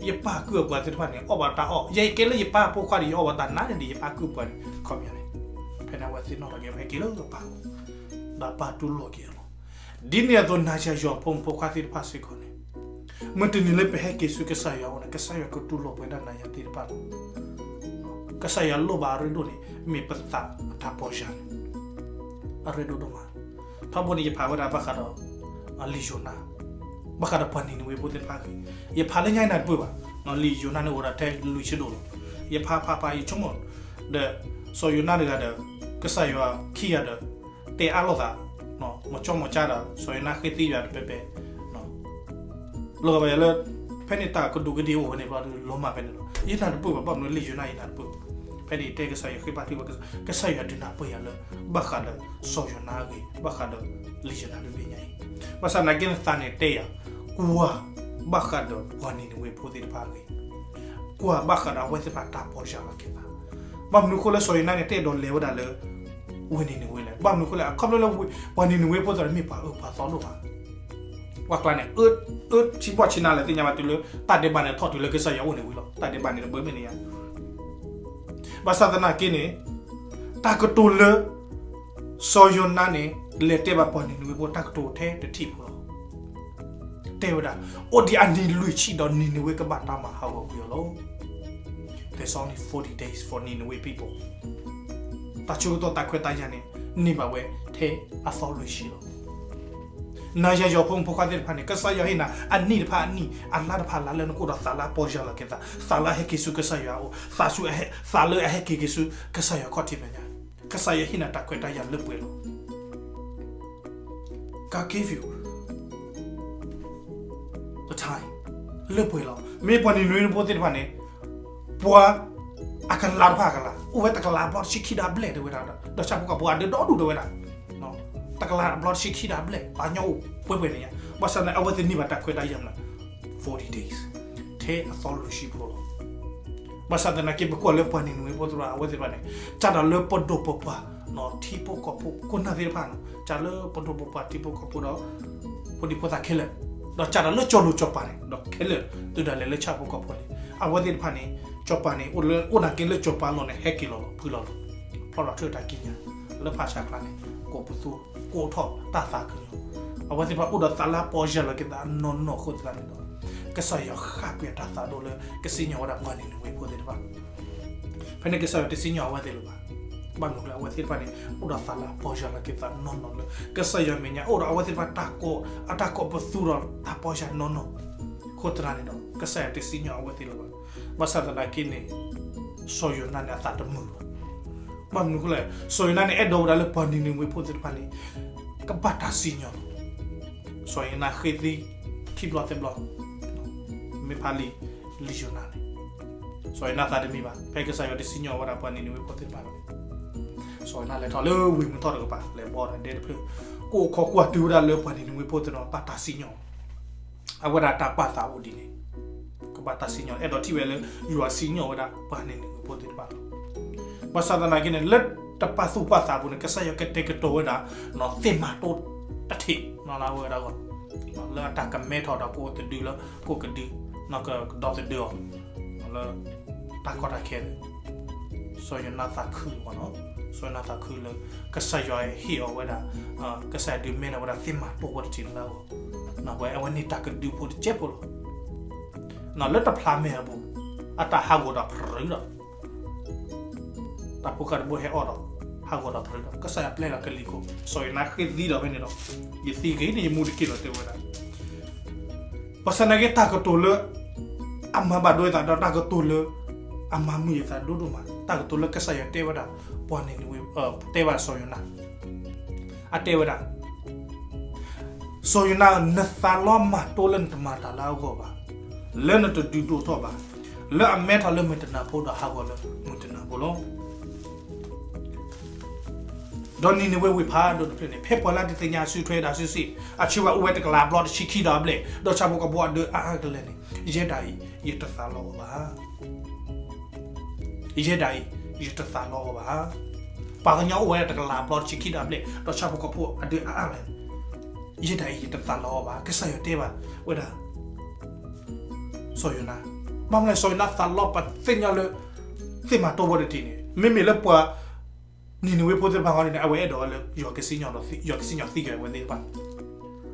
ယပၢ်ကုၢ်အပှၤသ့ၣ်တဖၣ်န့ၣ် အီၣ်ဘၣ်တၢ်အီၣ်, ယကဲလၢယပၢ်ဖိခွါဒီး ယအီၣ်ဘၣ်တၢ်နါန့ၣ်ဒီး ယပၢ်ကုၢ်ပှၤန့ၣ် ခီပညီန့ၣ်, ဖဲန့ၣ်အဝဲသ့ၣ်နီၣ်ထီၣ်က့ၤ ဟဲက့ၤလၢအပၢ်အအိၣ်, ဒီးအပၢ်တူၢ်လိာ်က့ၤအီၤလီၤ. ဒ်န့ၣ်အသိး နၤယၤယွၤဖိမုၣ်ဖိခွါသ့ၣ်တဖၣ်စ့ၢ်ကီးန့ၣ်, မုၢ်တနံၤလၢပဟဲက့ၤဆူကစၢ်ယွၤအအိၣ်န့ၣ် ကစၢ်ယွၤကတူၢ်လိာ်ပဝဲဒၣ်နၤယၤသ့ၣ်တဖၣ်လီၤ. ကစၢ်ယွၤလိၣ်ဘၣ်အရ့ဒိၣ်န့ၣ် မ့ၢ်ပသးအတၢ်ပီၢ်ယၢ်န့ၣ် အရ့ဒိၣ်ဒိၣ်မး. ထီဘိန့ၣ် ယဖးဝဲဒၣ်ဘၣ်ဃးဒီး လံာ်ယိၤနါ, ဘၣ်ဃးဒီးပှၤနံၤနဝ့ဖိသ့ၣ်တဖၣ်အဂ့ၢ်, ယဖးလၢညါအံၤနၢ်တပၢၢ်ဘၣ်, လံာ်ယိၤနါန့ၣ်အိၣ်ဒၣ်ထဲလွံၢ်ဆၢဒိၣ်လီၤ. ယဖးဖးဖး ယဆိကမိၣ်ဒီး စီၤယိၤနါတဂၤဒီး ကစၢ်ယွၤခံဂၤဒီး တဲအါလိာ်သး မၤကၠီမၤကၠါဒီး စီၤယိၤနါဃ့သံယၤတပဲာ်ပဲာ် လီၤဂာ်ဘၣ်ယၤလၢ ဖဲန့ၣ်တၢ်ကဒူးကဒ့ၣ်အိၣ်ဝဲန့ၣ်ဘျီဒုး လီၤမၢ်ဖဲန့ၣ်လီၤ. ယနၢ်တပၢၢ်ဘၣ် ဘၣ်မနုၤလံာ်ယိၤနါယနၢ်တပၢၢ်ဘၣ်. ဖဲန့ၣ်ယတဲကစၢ်ယွၤဃ့ဘါထုကဖၣ် ကစၢ်ယွၤဒုးနၢ်ပၢၢ်ယၤလၢ ဘၣ်ဃးဒီးစီၤယိၤနါအဂ့ၢ် ဘၣ်ဃးဒီးလံာ်ယိၤနါတဘ့ၣ်ညါအံၤ, ဘၣ်ဆၣ်သနာ်က့န့ၣ်သးန့ၣ်တဲယၤ ကွၢ်ဘၣ်ဃးဒီးပှၤနံၤနဝ့ဖိသ့ၣ်တဖၣ်အဂ့ၢ်, ကွၢ်ဘၣ်ဃးဒီးအဝဲသ့ၣ်တဖၣ်တၢ်ပီၢ်ယၢ်လီၤက့ၤသး. ဘၣ်မနုၤအဃိလၢစီၤယိၤနါန့ၣ် တအဲၣ်ဒိးလဲၤဝဲဒၣ်လၢ ဝ့ၢ်နံၤနဝ့လဲၣ်. ဘၣ်မနုၤအဃိလဲၣ် အခီဖျိလၢ ပှၤနံၤနဝ့ဖိသ့ၣ်တဖၣ်န့ၣ် မ့ၢ်ပှၤအၢပှၤသီဒိၣ်မး ပှၤကျါန့ၣ် အၢဆံဘီၣ်ဆံနါလဲၣ်သ့ၣ်ညါဘၣ်တုၤလၢ တၢ်ဒဲးဘးန့ၣ်ထီၣ်တုၤလၢကစၢ်ယွၤအိၣ်န့ၣ်ဝံၤလီၤ. တၢ်ဒဲးဘးန့ၣ်တဘၢမ့ၢ်န့ၣ်ယါ ဘၣ်ဆၣ်သနာ်က့န့ၣ် တၢ်ကတိၤလၢ စီၤယိၤနါန့ၣ် လဲၤတဲဘၣ်ပှၤနံၤနဝ့ဖိ တၢ်ကတိၤထဲတထံၣ်ဖိလီၤ. တဲဝဲဒၣ် အိၣ်ဒံးအနံၤလွံၢ်ဆံဒီးနံၤနဝ့ကဘၣ်တၢ်မၤဟးဂီၤကွံာ်အီၤလီၤ. There's only forty days for Nineveh people. တၢ်ဆၢကတီၢ်တၢ်ခွဲးတၢ်ယာ်န့ၣ် န့ၢ်ဘၣ်ဝဲထဲအသီလွံၢ်ဆံလီၤ. နၤယၤယွၤဖိမုၣ်ဖိခွါသ့ၣ်တဖၣ်န့ၣ် ကစၢ်ယွၤဟ့ၣ်နၤ အနံၣ်တဖၣ်အနံၣ် အလါတဖၣ်အလါလၢနကအိၣ်ဒီးသးလၢအပီၢ်ယၢ်လီၤက့ၤသး သးလၢအဟဲက့ၤဆူကစၢ်ယွၤအအိၣ် သးဆူ သးလၢအဟဲက့ၤက့ၤဆူကစၢ်ယွၤခီၣ်ထံးမဲာ်ညါ ကစၢ်ယွၤဟ့ၣ်နၤတၢ်ခွဲးတၢ်ယာ်လၢပှဲၤလီၤ. God gave you the time လၢပှဲၤလီၤ. မ့ၢ်ပှၤနံၤနဝ့ဖိသ့ၣ်တဖၣ်န့ၣ် ပှၤအကလၤတဖၣ်အကလၤ အိၣ်ဝဲတကလၤအဘျီတဆံခံဒၣ်ဘျဲၣ်တဲဝဲဒၣ် ဒီးဆၣ်ဖိကီၢ်ဖိအဒၢဒီဒူၣ်တဲဝဲဒၣ် တကလၤအဘျီတဆံခံဒၣ်ဘျဲၣ် ပှၤကညီအိၣ်ပှဲၤပှဲၤန့ၣ်ညါ ဘၣ်ဆၣ်သနာ်က့ အဝဲသ့ၣ်န့ၢ်ဘၣ်တၢ်ခွဲးတၢ်ယာ်မနုၤ forty days ထဲအသီလွံၢ်ဆံဖိလီၤ. ဘၣ်ဆၣ်သနာ်က့ ပကွၢ်လၢပှၤနံၤနဝ့ဖိသ့ၣ်တဖၣ် အဝဲသ့ၣ်တဖၣ်န့ၣ် စးထီၣ်လၢပဒိၣ်ပပှၢ် ထံဖိကီၢ်ဖိ ခိၣ်နၢ်သ့ၣ်တဖၣ်န့ၣ် စးလၢပဒိၣ်ပပှၢ်ထံဖိကီၢ်ဖိဒီး ဖိဒံဖိသၣ်ခဲလၢာ် ဒီးစးထီၣ်လၢစီၤလိၤစီၤပၤန့ၣ် ဒီးခဲလၢာ် တုၤဒၣ်လဲာ်လၢဆၣ်ဖိကီၢ်ဖိန့ၣ် အဝဲသ့ၣ်တဖၣ်န့ၣ် စီၤပၤန့ၣ် အိၣ်လၢ အိၣ်နာ်က့လၢစီၤပၤအလီၢ်န့ၣ် ဟဲက့ၤလီၤလီၤ ဖုလီၤလီၤ ဖျီလီၤထၢၣ်တၢ်ကံးညာ် လၢဖးဆါကျါန့ၣ် ကိးပသူ ကိးထီၣ်တၢ်သးကညီၤ အဝဲသ့ၣ်တဖၣ်အိၣ်ဒီးသးလၢပီၢ်ယၢ်လီၤက့ၤသးနီၢ်နီၢ်အဃိသတးန့ၣ်ဒီး ကစၢ်ယွၤဃၣ်ကွံာ်အတၢ်သးဒိၣ်လၢ ကစံၣ်ညီၣ်ဝဲဒၣ်ပှၤနံၤနဝ့ဖိသ့ၣ်တဖၣ် ဖဲန့ၣ်ကစၢ်ယွၤတစံၣ်ညီၣ်အဝဲသ့ၣ်လၢၤဘၣ်. ဘၣ်မနုၤအဃိလဲၣ် အဝဲသ့ၣ်တဖၣ်န့ၣ် အိၣ်ဒီးသးလၢအပီၢ်ယၢ်လီၤက့ၤသးနီၢ်နီၢ်လၢ ကစၢ်ယွၤမဲာ်ညါ အိၣ်ဒီးအဝဲသ့ၣ်တဖၣ်တၢ်ကိး အတၢ်ကိးပသူဒီးတၢ်ပီၢ်ယၢ်နီၢ်နီၢ် အဃိသတးန့ၣ်ဒီး ကစၢ်ယွၤတစံၣ်ညီၣ်အဝဲသ့ၣ်လၢၤဘၣ်. ဘၣ်ဆၣ်သနာ်က့န့ၣ် စီၤယိၤနါန့ၣ်အသးတမုာ်ဘၣ်. ဘၣ်မနုၤအဃိလဲၣ် စီၤယိၤနါန့ၣ် အဲၣ်ဒိးဝဲဒၣ်လၢပှၤနံၤနဝ့ဖိသ့ၣ်တဖၣ်န့ၣ် ကဘၣ်တၢ်စံၣ်ညီၣ်လီၤ. စီၤယိၤနါဃ့သံ ခံဘျီသၢဘျီ မ့ၢ်ဖးလံာ် လံာ်ယိၤနါန့ၣ် စီၤယိၤနါသးတမံဘၣ်. ဖဲကစၢ်ယွၤတစံၣ်ညီၣ်ဝဲဒၣ်ပှၤနံၤနဝ့ဖိသ့ၣ်တဖၣ်န့ၣ် စီၤယိၤနါလဲၤထီၣ်လၢဝ့ၢ်မုၢ်ထီၣ်တကပၤ လဲၤဘီဒီးဒဲတဖျၢၣ် ကိးခီကွၢ်တုၤဝဲဒၣ်လၢပှၤနံၤနဝ့ဖိသ့ၣ်တဖၣ် ဘၣ်တၢ်စံၣ်ညီၣ် အဝဲဒၣ်တၢ်ပာ်သးအိၣ်ဒ်န့ၣ် ကဘၣ်တၢ်စံၣ်ညီၣ် အဲၣ်ဒိးထံၣ်ဝဲလၢယွၤစံၣ်ညီၣ်ဝဲဒၣ်ပှၤနံၤနဝ့ဖိသ့ၣ်တဖၣ်လီၤ. ဘၣ်ဆၣ်သနာ်က့န့ၣ် လၢတပာ်သူၣ်ပာ်သးအပူၤန့ၣ် ကစၢ်ယွၤကတဲာ်ကတီၤဝဲဒၣ် သ့ၣ်မၤတိတထံး လၢအဝဲဒၣ်ဂီၢ် လၢအတၢ်ကမဲထီၣ်ဒီးကအိၣ်သဒုလၢ ကအိၣ်ကဒု ကဒီသဒၢအီၤ လၢတၢ်ကီတၢ်ခဲ စီၤယိၤနါသးခုလီၤ. စီၤယိၤနါသးခုလၢ ကစၢ်ယွၤဟ့ၣ်အီၤဝဲဒၣ် ကစၢ်ယွၤဒုးမဲထီၣ်ဝဲဒၣ်သ့ၣ်မၤတိၢ်ဝဲတထံၣ်လၢအဂီၢ်, ဝဲအဝဲန့ၣ်တၢ်ကဒုဖိတစဲးဖိလီၤ. လၢတဖျးမဲာ်အပူၤ အတၢ်ဟးဂီၤဒီးဖရုးဒီး တၢ်ဖိဃၢ်တဘိဟဲအီၣ်ဒီး ဟးဂီၤဒီးဖရုးဒီး ကစၢ်ယွၤပျဲလီၤကလံၤခိၣ် စီၤယိၤနါဃ့သံဒီးဖဲန့ၣ်ဒီး ယသံဂ့ၤန့ၣ် ယမူတက့ၢ်လီၤတဲဝဲဒၣ်. ဘၣ်ဆၣ်သနာ်က့ တၢ်ကတိၤလၢ အမၤဘၣ်ဒိယသးဒီး တၢ်ကတိၤလၢ အမၤမုာ်ယသးဒိၣ်ဒိၣ်မး တၢ်ကတိၤလၢကစၢ်ယွၤတဲဝဲဒၣ် ပှၤနံၤနဝ့ တဲဘၣ်စီၤယိၤနါ အတဲဝဲဒၣ် စီၤယိၤနါဧၢ, နသးလီမၤတိၢ်လၢနတမၤတၢ်လၢအဂီၢ်ဘၣ်, လၢနတဒုးဒိၣ်ထီၣ်ဘၣ်, လၢအမဲထီၣ်လၢမုၢ်တနၤဖိဒီးဟးဂီၤလၢမုၢ်တနၤဖိလီၤ. ဒီးနံၤနဝ့ဝ့ၢ်ဖးဒိၣ်တဖျၢၣ်န့ၣ် ဖဲပှၤလၢတသ့ၣ်ညါအစုထွဲဒၣ်စုစ့ၣ် အဆၢဘၣ်အိၣ်ဝဲတကလးဘျီတဆံခံဒီးအဘျဲၣ် ဒီးဆၣ်ဖိကီၢ်ဖိအဒၢအါအါကလဲာ်န့ၣ် ယဲဒၣ်အံၤ ယတသးလီအီၤဘၣ်. ယဲဒၣ်အံၤ ယတသးလီအီၤဘၣ်. ပှၤကညီအိၣ်ဝဲတကလးဘျီတဆံခံဒီးအဘျဲၣ် ဒီးဆၣ်ဖိကီၢ်ဖိအဒၢအါအါလဲၣ်န့ၣ် ယဲဒၣ်အံၤ ယတသးလီအီၤဘၣ်. ကစၢ်ယွၤတဲဘၣ်ဝဲဒၣ် စီၤယိၤနါ, ဘၣ်မနုၤလဲၣ် စီၤယိၤနါသးလီပသ့ၣ်ညါလၢ သ့ၣ်မၤတိၢ်ဝဲတထံၣ်န့ၣ် မ့မ့ၢ်လၢပှၤ နံၤနဝ့ဖိသ့ၣ်တဖၣ်အဂီၢ်န့ၣ် အဝဲအဲၣ်ဒိးလၢ ယွၤကစံၣ်ညီၣ်သံကွံာ်အဝဲသ့ၣ်တဖၣ်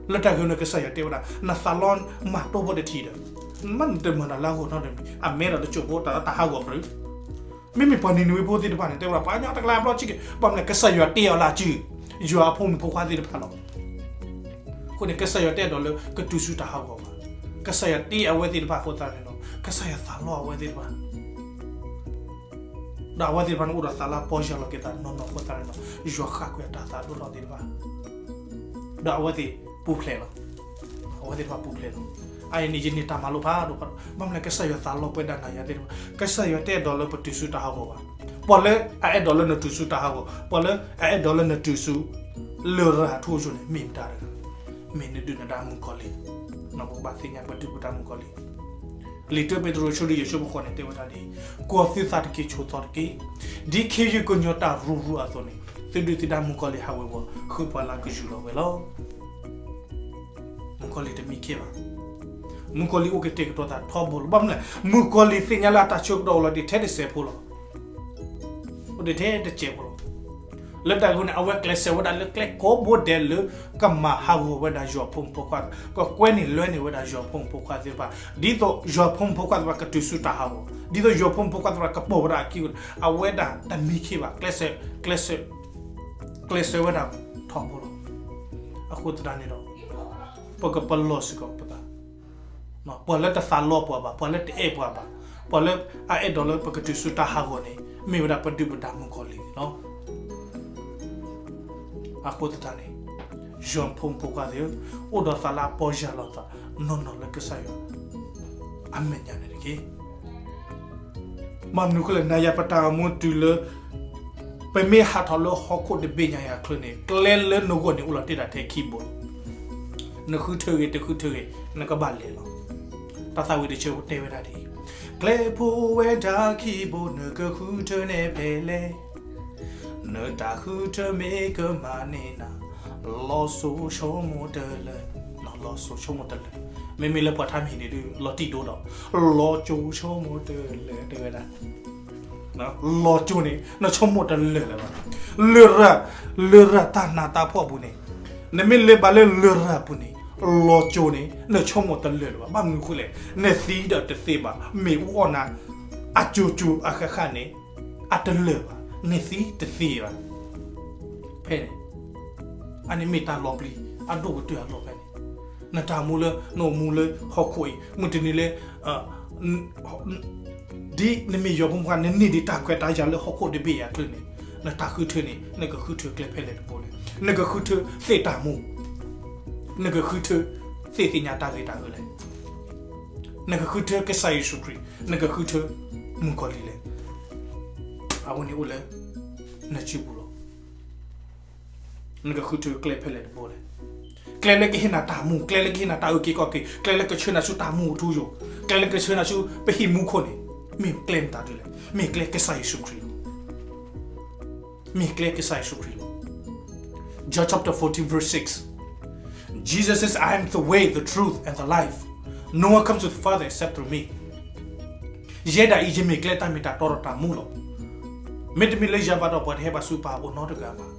လၢတၢ်ဂ့ၢ်န့ၣ် ကစၢ်ယွၤတဲဝဲဒၣ် နသးလီမၤတိၢ်ဝဲတထံၣ်ဒီး မ့ၢ်နတမၤတၢ်လၢအဂီၢ်နီတမံၤ အမဲဒီးတစိၢ်ဖိတၢ်လၢတၢ်ဟးဂီၤဖျၢၣ် မ့မ့ၢ်ပှၤနံၤနဝ့ဖိသ့ၣ်တဖၣ်န့ၣ် တဲဝဲဒၣ် ပှၤကညီတကလးဘျီတဆံခံ ဘၣ်မနုၤလဲၣ် ကစၢ်ယွၤတ့အီၤလၢအစု ယွၤအဖိမုၣ်ဖိခွါသ့ၣ်တဖၣ်လီၤ. အဃိန့ၣ် ကစၢ်ယွၤတအဲၣ်ဒိးလၢကတုၤဆူတၢ်ဟးဂီၤဘၣ်. ကစၢ်ယွၤတ့အဝဲသ့ၣ်တဖၣ်အဃိသတးန့ၣ်ဒီး ကစၢ်ယွၤသးလီအဝဲသ့ၣ်တဖၣ် ဒီးအဝဲသ့ၣ်တဖၣ်န့ၣ် အိၣ်ဒီးသးလၢပီၢ်ယၢ်လီၤက့ၤသးနီၢ်နီၢ်အဃိသတးန့ၣ်ဒီး ယွၤဃၣ်ကွံာ်အတၢ်သးဒိၣ်ထီၣ်သ့ၣ်တဖၣ် ဒီးအဝဲသ့ၣ်ပူၤဖျဲးလီၤ. အဝဲသ့ၣ်တဖၣ်ပူၤဖျဲးလီၤ. အအံၤန့ၣ် ယန့ၢ်တၢ်မၤလိဖးဒိၣ်ဖးဒိၣ် ဘၣ်မနုၤလဲၣ် ကစၢ်ယွၤသးလီပဝဲဒၣ်နၤယၤသ့ၣ်တဖၣ် ကစၢ်ယွၤတအဲၣ်ဒိးလၢပတုၤဆူတၢ်ဟးဂီၤဘၣ်. ပှၤလၢအအဲၣ်ဒိးလၢနတုၤဆူတၢ်ဟးဂီၤ ပှၤလၢအအဲၣ်ဒိးလၢနတုၤဆူ လရာ်အထူအယိာ်န့ၣ် မ့ၢ်မတၤတဂၤ မ့ၢ်နဒုၣ်နဒါမုၣ်ကီၤလံၢ်. ပဘၣ်သ့ၣ်ညါပဒုၣ်ပဒါမုၣ်ကီၤလံၢ် လံာ်တၢပ့းတရူးအဆၢဒိၣ်ယဲၢ်ဆၢဖိဃိးန့ၣ် တဲဝဲဒၣ်ဒ်အံၤ, ကွီၢ်သုသးတက့ၢ်ဆိးသီတက့ၢ်, ဒ်ခ့ယုၢ်ကညီၤတၢ်ရူၤရူၤအသိးန့ၣ် သုဒုၣ်သုဒါမုၣ်ကီၤလံၢ်ဟးဝ့ၤဝီၤ ဃုပှၤလၢကယူၢ်လီၤဝဲလီၤ. မုၣ်ကီၤလံၢ်တမံခ့ဘၣ်. မုၣ်ကီၤလံၢ်အိၣ်ကတဲာ်ကတီၤသးထီဘိလီၤ. ဘၣ်မနုၤလဲၣ် မုၣ်ကီၤလံၢ်သ့ၣ်ညါလၢအတၢ်ဆၢကတီၢ်အိၣ်လီၤဒံးထဲတစဲးဖိလီၤ. အိၣ်ဒံးထဲတစဲးဖိလီၤ. လၢတၢ်ဂ့ၢ်န့ၣ် အဝဲကျဲးစၢးဝဲဒၣ်လၢကျဲကိးဘိဒဲးလၢ ကမၤဟးဂီၤဝဲဒၣ်ယွၤဖိမုၣ်ဖိခွါ, ကကွဲန့ၢ်လွဲန့ၢ်ဝဲဒၣ်ယွၤဖိမုၣ်ဖိခွါသ့ၣ်တဖၣ်, ဒ်သိးယွၤဖိမုၣ်ဖိခွါသ့ၣ်တဖၣ်ကတုၤဆူတၢ်ဟးဂီၤ, ဒ်သိးယွၤဖိမုၣ်ဖိခွါသ့ၣ်တဖၣ်ကပိာ်ဝဲဒၣ်အခံန့ၣ် အဝဲဒၣ်တမံခ့ဘၣ်. ကျဲးစၢး ကျဲးစၢး ကျဲးစၢးဝဲဒၣ်ထီဘိလီၤ. အဃိသတးန့ၣ်ဒီး ပကပလီၢ်စ့ၢ်ကီးပသး ပှၤလၢတသးလီပှၤဘၣ်, ပှၤလၢတအဲၣ်ပှၤဘၣ်, ပှၤလၢအအဲၣ်ဒိးလၢပကတုၤဆူတၢ်ဟးဂီၤန့ၣ် မ့ၢ်ဝဲဒၣ်ပဒုၣ်ပဒါမုၣ်ကီၤလံၢ်န့ၣ်လီၤ. အဃိသတးန့ၣ် ယွၤဖိမုၣ်ဖိခွါသ့ၣ်ဧၢ, အိၣ်ဒီးသးလၢအပီၢ်ယၢ်လီၤသး နီၢ်နီၢ်လၢကစၢ်ယွၤ အမဲာ်ညါန့ၣ်တက့ၢ်. ဘၣ်မနုၤအဃိလဲၣ် နၤယၤပတၢ်အိၣ်မူတုၤလၢ ပမ့ၢ်ဟးထီၣ်လၢဟီၣ်ခိၣ်တဘ့ၣ်ညါအံၤအချၢန့ၣ် ကျဲလၢနဂီၢ်န့ၣ်အိၣ်လီၤတ့ၢ်ဒၣ်ထဲခံဘိလီၤ. နဃုထၢဂ့ၤတဃုထၢဂ့ၤ နကဘၣ်လဲၤလီၤ. တၢ်သးဝံၣ်တဆၢတဲဝဲဒၣ်ဒ်အံၤ, ကျဲဖိဝဲဒၣ်ခံဘိ နကဃုထၢနဲၣ်ဖဲလဲၣ်, နတၢ်ဃုထၢမ့ၢ်ကမၤန့ၢ်နၤ, လီၤစိၤဆိကမိၣ်တလၢာ်, လီၤစိၤဆိကမိၣ်တလၢာ်, မ့မ့ၢ်လၢပှၤထါမံၤန့ၣ်ဒုး လီၤတံၢ်ဒိဒီး လီၤစိၤဆိကမိၣ်တလၢာ် တဲဝဲဒၣ် လီၤစိၤန့ၣ် နဆိကမိၣ်တလၢာ်လၢၤဘၣ်. လရာ်, လရာ်တၢ်နးတၢ်ဖှီၣ်အပူၤန့ၣ်, နမ့ၢ်လဲၤဘၣ်လၢလရာ်အပူၤန့ၣ် လီၤစိၤန့ၣ် နဆိကမိၣ်တလၢာ်လၢၤဘၣ်. ဘၣ်မနုၤအဃိလဲၣ်, နသံဒီးတသ့ဘၣ်, မ့ၣ်အူအီၣ်နၤ အစိၤစိၤအဃၣ်ဃၣ်န့ၣ် အတလၢာ်ဘၣ်, နသံတသ့ဘၣ်. ဖဲန့ၣ် အန့ၣ်မ့ၢ်တၢ်လီၤပျံၤ အဒိၣ်ကတၢၢ်အလီၢ်ဖဲန့ၣ်, နတၢ်မူလၢ နအိၣ်မူလၢဟီၣ်ခိၣ်အံၤ မုၢ်တနံၤလၢ ဒ်နမ့ၢ်ယွၤဖိမုၣ်ဖိခွါ နန့ၢ်ဒံးတၢ်ခွဲးတၢ်ယာ်လၢဟီၣ်ခိၣ်တဘ့ၣ်အံၤအချၢန့ၣ်, နတၢ်ဃုထၢန့ၣ် နကဃုထၢကျဲဖဲလဲၣ်တဘိလဲၣ်. နကဃုထၢသ့ၣ်တၢ်မူ, နကဃုထၢသ့ၣ်သ့ၣ်ညါတၢ်ဂ့ၤတၢ်ဂီၤလဲၣ်. နကဃုထၢကစၢ်ယ့ၣ်ၡူးခရံာ်, နကဃုထၢမုၣ်ကီၤလံၢ်လဲၣ်. အဝဲန့ၣ်အိၣ်လၢ နစုပူၤလီၤ. နကဃုထၢကျဲဖဲလဲၣ်တဘိလဲၣ်. ကျဲလၢကဟ့ၣ်နၤတၢ်မူ, ကျဲလၢကဟ့ၣ်နၤတၢ်အုၣ်က့ၤခီၣ်က့ၤ, ကျဲလၢကဆှၢနၤဆူတၢ်မူအထူအယိာ်, ကျဲလၢကဆှၢနၤဆူပဟံၣ်မူခိၣ်န့ၣ်, မ့ၢ်ကျဲမတၤဒုလဲၣ်. မ့ၢ်ကျဲကစၢ်ယ့ၣ်ၡူးခရံာ်လီၤ. မ့ၢ်ကျဲကစၢ်ယ့ၣ်ၡူးခရံာ်လီၤ. John chapter fourteen verse six. No one comes to the Father except through me. ယဲဒၣ်အံၤ ယမ့ၢ်ကျဲ တၢ်မ့ၢ်တၢ်တီဒီးတၢ်မူလီၤ. မ့တမ့ၢ်လၢယၤဘၣ်ဒီး ပှၤတဟဲဘၣ်ဆူပၢ်အအိၣ်နီတဂၤဘၣ်.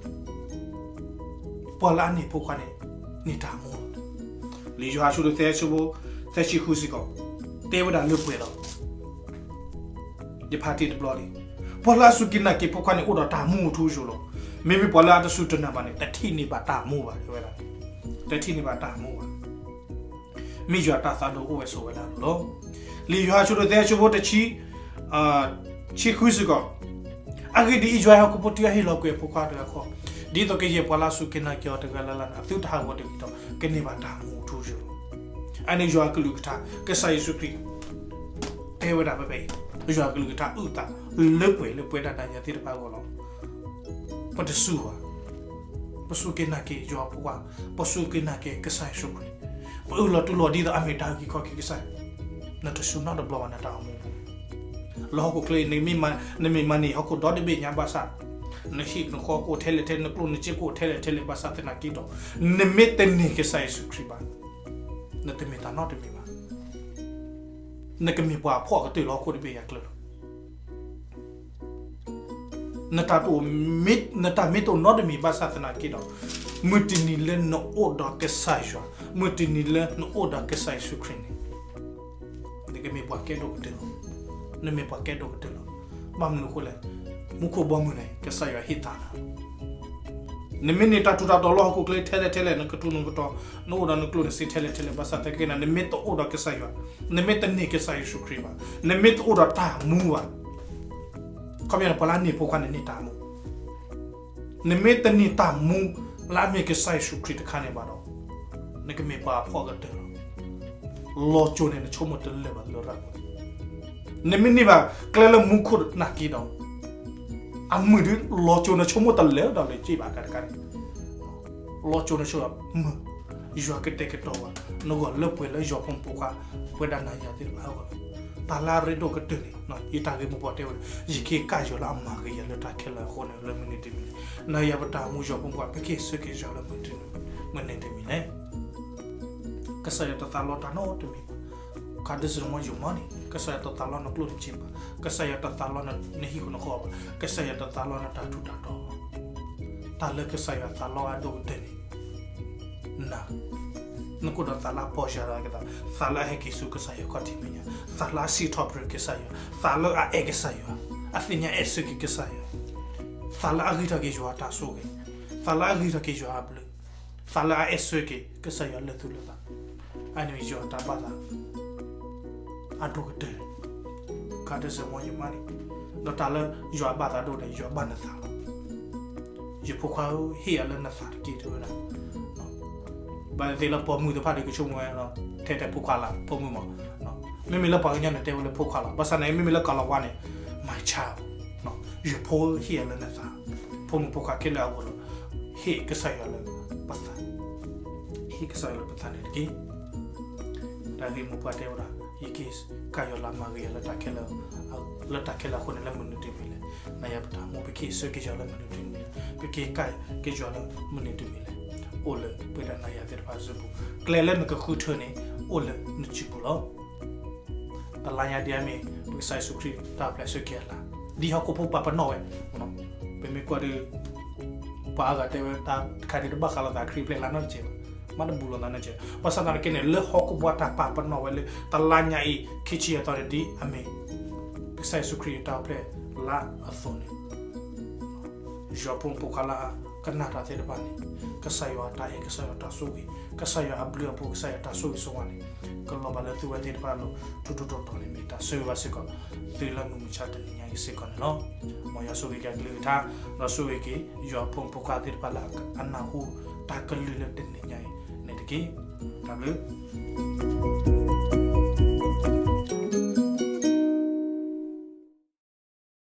ပှၤလၢအန့ၢ်ဖိခွါန့ၣ် န့ၢ်တၢ်မူလီၤ. လံာ်ယိၤဟၣ်အဆၢဒိၣ်သၢ အဆၢဖိသၢဆံဃုစ့ၢ်ကီး တဲဝဲဒၣ်လၢပှဲၤလီၤ. ယဖးတ့ၢ်တဘျီလံ. ပှၤလၢအစူၢ်က့ၤနာ်က့ၤဖိခွါန့ၣ် အိၣ်ဒီးတၢ်မူထူယိာ်လီၤ. မ့မ့ၢ်ပှၤလၢအတစူၢ်တနာ်ဘၣ်န့ၣ် တထံၣ်န့ၢ်ဘၣ်တၢ်မူဘၣ် တဲဝဲဒၣ်. တထံၣ်န့ၢ်ဘၣ်တၢ်မူဘၣ်. မ့ၢ်ယွၤတၢ်သးဒိၣ်အိၣ်ဝဲဆိးဝဲဒၣ်လီၤ. လံာ်ယိၤဟၣ်အဆၢဒိၣ်သၢ အဆၢဖိတဆံ ဆံဃုစ့ၢ်ကီး, အဂ့ၢ်ဒ်အံၤ, ယွၤဟဲဟီၣ်ခိၣ်ဖိတုၤအဟ့ၣ်လီၤကွံာ်အဖိခွါတဂၤဃီ, ဒ်သိးကယဲၢ်ပှၤလၢအစူၢ်က့ၤနာ်က့ၤအီၤတဂၤလၢ်လၢ်န့ၣ် အသုတဟးဂီၤတဂ့ၤဒီး ကန့ၢ်ဘၣ်တၢ်မူထူယိာ်လီၤ. အန့ၣ်ယွၤအကလုၢ်ကထါ, ကစၢ်ယ့ၣ်ၡူးခရံာ် တဲဝဲဒၣ်ဖဲဖဲအံၤ, ယွၤအကလုၢ်ကထါအုၣ်သးလၢပှဲၤလၢပဝဲဒၣ်နၤယၤသ့ၣ်တဖၣ်အဂီၢ်လီၤ. ပတစူၢ်ဘၣ်, ပစူၢ်က့ၤနာ်က့ၤယွၤဖိခွါ, ပစူၢ်က့ၤနာ်က့ၤကစၢ်ယ့ၣ်ၡူးခရံာ်, ပအၢၣ်လီၤတူၢ်လိာ်ဒ်သိးအမ့ၢ်တၢ်အုၣ်က့ၤခီၣ်က့ၤကစၢ်, နတစူၢ်နီတဘျီဘၣ်နတၢ်အိၣ်မူ လၢဟီၣ်ခိၣ်ချၢအံၤ, နမ့ၢ်မၤန့ၢ်ဟီၣ်ခိၣ်ဒီတဘ့ၣ်ညါဘၣ်ဆၣ်, နဟံၣ်နဃီကအိၣ်ထဲလဲၣ်ထဲလဲၣ်, နကျိၣ်နစ့ကအိၣ်ထဲလဲၣ်ထဲလဲၣ်ဘၣ်ဆၣ်သနာ်က့ဒီး, နမ့ၢ်တန့ၢ်ကစၢ်ယ့ၣ်ၡူးခရံာ်ဘၣ်, နတမ့ၢ်တၢ်နီတမံၤဘၣ်. နကမ့ၢ်ပှၤအဖှီၣ်ကတၢၢ်လၢဟီၣ်ခိၣ်တဘ့ၣ်ညါကျၢၤလီၤ. နတၢ်တအိၣ်, နတၢ်မ့ၢ်တအိၣ်နီတမံၤဘၣ်ဆၣ်သနာ်က့ဒီး, မုၢ်တနံၤလၢနအိၣ်ဒီးကစၢ်ယွၤ, မုၢ်တနံၤလၢနအိၣ်ဒီးကစၢ်ယ့ၣ်ၡူးခရံာ်န့ၣ်, နကမ့ၢ်ပှၤကဲဒိၣ်ကတၢၢ်လီၤ. နမ့ၢ်ပှၤကဲဒိၣ်ကတၢၢ်လီၤ. ဘၣ်မနုၤအဃိလဲၣ်, မူခိၣ်ဘီမုၢ်န့ၣ် ကစၢ်ယွၤဟ့ၣ်သါနၤ နမ့ၢ်န့ၢ်တၢ်ထူးတၢ်တီၤလၢဟီၣ်ခိၣ်ချၢထဲလဲၣ်ထဲလဲၣ်, နကထူးနကတီၤ, နအိၣ်ဒီးနကျိၣ်နစ့ထဲလဲၣ်ထဲလဲၣ်ဘၣ်ဆၣ်သနာ်က့န့ၣ်, နမ့ၢ်တအိၣ်ဒီးကစၢ်ယွၤ, နမ့ၢ်တန့ၢ်ကစၢ်ယ့ၣ်ၡူးခရံာ်ဘၣ်, နမ့ၢ်တအိၣ်ဒီးတၢ်မူဘၣ်, ခီပညီန့ၣ် ပှၤလၢအန့ၢ်ဖိခွါန့ၣ်န့ၢ်တၢ်မူ, နမ့ၢ်တန့ၢ်တၢ်မူလၢအမ့ၢ်ကစၢ်ယ့ၣ်ၡူးခရံာ်တခါန့ၣ်ဘၣ်ဒီး, နကမ့ၢ်ပှၤအဖှီၣ်ကတၢၢ်လီၤ. လီၤစိၤန့ၣ် နဆိကမိၣ်တလၢာ်ဘၣ်လၢရၤပူၤ, နမ့ၢ်န့ၢ်ဘၣ်ကျဲလၢမူခိၣ်သနာ်က့ဒီး, အမုၢ်ဒီး လီၤစိၤနဆိကမိၣ်တလၢာ်ဒီးလၢၤက့ဘၣ်တခါတခါန့ၣ်, လီၤစိၤနဆိကမိၣ်မုာ်, ယွၤကတဲာ်ကတီၤဘၣ်, နဂီၢ်လၢပှဲၤလၢယွၤဖိမုၣ်ဖိခွါ, ပဝဲဒၣ်နၤယၤသ့ၣ်တဖၣ်အဂီၢ်, တၢ်လၢအရ့ဒိၣ်ကတၢၢ်န့ၣ်, ယတၢ်ဂ့ၢ်မိၢ်ပှၢ်တဲဝဲ, ယကဟ့ၣ်ကစၢ်ယွၤလၢအမၤဂ့ၤယၤလၢတၢ်ခဲလၢာ်အဃိန့ၣ် လၢမုၢ်နံၤတမံၤန့ၣ်, နၤယၤပတၢ်အိၣ်မူယွၤဖိမုၣ်ဖိခွါ ပကဟ့ၣ်ဆၢက့ၤယွၤလၢမုၢ်နံၤတမံၤ, မနုၤတမံၤလဲၣ်. ကစၢ်ယွၤတသးလီတၢ်နီတမံၤဘၣ်. ခါဒ်စမီယိၤမီန့ၣ် ကစၢ်ယွၤတသးလီနကျိၣ်နစ့ဘၣ်, ကစၢ်ယွၤတသးလီနဟံၣ်ဃီနဃီဘၣ်, ကစၢ်ယွၤတသးလီနတၢ်ထူးတၢ်တီၤ, တၢ်လၢကစၢ်ယွၤသးလီအဒိၣ်ကတၢၢ်န့ၣ်, နၤ, နကအိၣ်ဒီးသးလၢအပီၢ်ယၢ်လီၤက့ၤသး, သးလၢအဟဲက့ၤဆူကစၢ်ယွၤခီၣ်ထံးမဲာ်ညါ, သးလၢအစံးထီၣ်ပတြၢၤကစၢ်ယွၤ, သးလၢအအဲၣ်ကစၢ်ယွၤ, အသ့ၣ်ညါအဲၣ်ဆၢက့ၤကစၢ်ယွၤ, သးလၢအဂံၢ်ထီၣ်က့ၤယွၤအတၢ်ဆိၣ်ဂ့ၤ, သးလၢအဂံၢ်ထီၣ်က့ၤယွၤအဘျုး, သးလၢအအဲၣ်ဆၢက့ၤကစၢ်ယွၤလၢာ်သူၣ်လၢာ်သး, အန့ၣ်မ့ၢ်ယွၤအတၢ်ဘၣ်သး အဒိၣ်ကတၢၢ်န့ၣ်, ခါဒ်စမီယိၤမီန့ၣ်, ဒီးတၢ်လၢယွၤဘၣ်သးဒိၣ်န့ၣ် ယွၤဘၣ်နသးလီၤ. ယဖိခွါဧၢ, ဟ့ၣ်ယၤလၢနသးတက့ၢ် တဲဝဲဒၣ်. ဘၣ်သ့ၣ်သ့ၣ်လၢပိာ်မုၣ်တဖၣ်ဒီးကဆိကမိၣ်ဝဲ, ထဲထဲဖိခွါလၢ် ပိာ်မုၣ်မး, မ့မ့ၢ်လၢပှၤကညီန့ၣ်တဲဝဲလၢဖိခွါလီၤ. ဘၣ်ဆၣ်န့ၣ် မ့မ့ၢ်လၢကလၤဝါန့ၣ် my child, ယဖိဧၢ ဟ့ၣ်ယၤလၢနသး, ဖိမုၣ်ဖိခွါခဲလၢာ်အဂီၢ်လီၤ. ဟ့ၣ်ကစၢ်ယွၤလၢပသး, ဟ့ၣ်ကစၢ်ယွၤလၢပသးန့ၣ်တက့ၢ်. တၢ်ဂ့ၢ်မိၢ်ပှၢ်တဲဝဲဒၣ်, ယကဟ့ၣ်ကစၢ်ယွၤလၢအမၤဂ့ၤယၤလၢတၢ်ခဲလၢာ်, လၢတၢ်ခဲလၢာ်အဃိန့ၣ် လၢမနုၤတမံၤလဲၣ်. နၤယၤပတၢ်အိၣ်မူ ပကဟ့ၣ်ဆၢက့ၤယွၤလၢမနုၤတမံၤလဲၣ်, ပကဟ့ၣ်ကစၢ်ယွၤလၢမနုၤတမံၤလဲၣ်, အိၣ်လၢပဝဲဒၣ်နၤယၤသ့ၣ်တဖၣ်စုပူၤ, ကျဲလၢနကဃုထၢန့ၣ် အိၣ်လၢနစုပူၤလီၤ. တလါညါဒ်အမ့ၢ် ပကစၢ်ယ့ၣ်ၡူးခရံာ်တၢ်အိၣ်ဖျဲၣ်ဆၢက့ၤအလါ, ဒ်ဟီၣ်ခိၣ်ဖိပာ်ပနီၣ်ဝဲ, ပမ့ၢ်ကွၢ်ဒီး ပှၤအါဂၤတဲဝဲတၢ်တခါဒုး တဘၣ်ဃးလိာ်သးခရံာ်အိၣ်ဖျဲၣ်လါနီတစဲးဘၣ်, မ့ၢ်တဘူးလိာ်သးနီတစဲး, ဘၣ်ဆၣ်သနာ်က့န့ၣ် လၢဟီၣ်ခိၣ်ဖိတၢ်ပာ်ပနီၣ်ဝဲလၢ တလါညါအံၤ ခံဆံယဲၢ်သီန့ၣ် ဒ်အမ့ၢ် ကစၢ်ယ့ၣ်ၡူးခရံာ်အတၢ်အိၣ်ဖျဲၣ်လါအသိးန့ၣ် ယွၤဖိမုၣ်ဖိခွါလၢအကနၣ်တၢ်သ့ၣ်တဖၣ်န့ၣ် ကစၢ်ယွၤအတၢ်အဲၣ် ကစၢ်ယွၤအတၢ်ဆိၣ်ဂ့ၤ ကစၢ်ယွၤအဘျုးအဖှိၣ် ကစၢ်ယွၤအတၢ်ဆိၣ်ဂ့ၤဆိၣ်ဝါန့ၣ် ကလီၤဘၣ်လၢသုဝဲသ့ၣ်တဖၣ်အလိၤ ထူထူတီတီန့ၣ် မ့ၢ်တၢ်ဆၢဂ့ၤဘၣ်စ့ၢ်ကီး သုလၢမုၢ်မဆါတနံၤညါအံၤစ့ၢ်ကီးန့ၣ်လီၤ. မ်ယွၤဆိၣ်ဂ့ၤက့ၤအကလုၢ်ကထါ ဒီးဆိၣ်ဂ့ၤက့ၤ ယွၤဖိမုၣ်ဖိခွါသ့ၣ်တဖၣ်လၢအနၢ်ဟူတၢ်ကလုၢ်လၢတနံၤညါအံၤန့ၣ်တက့ၢ်. တၢ်ဘျုး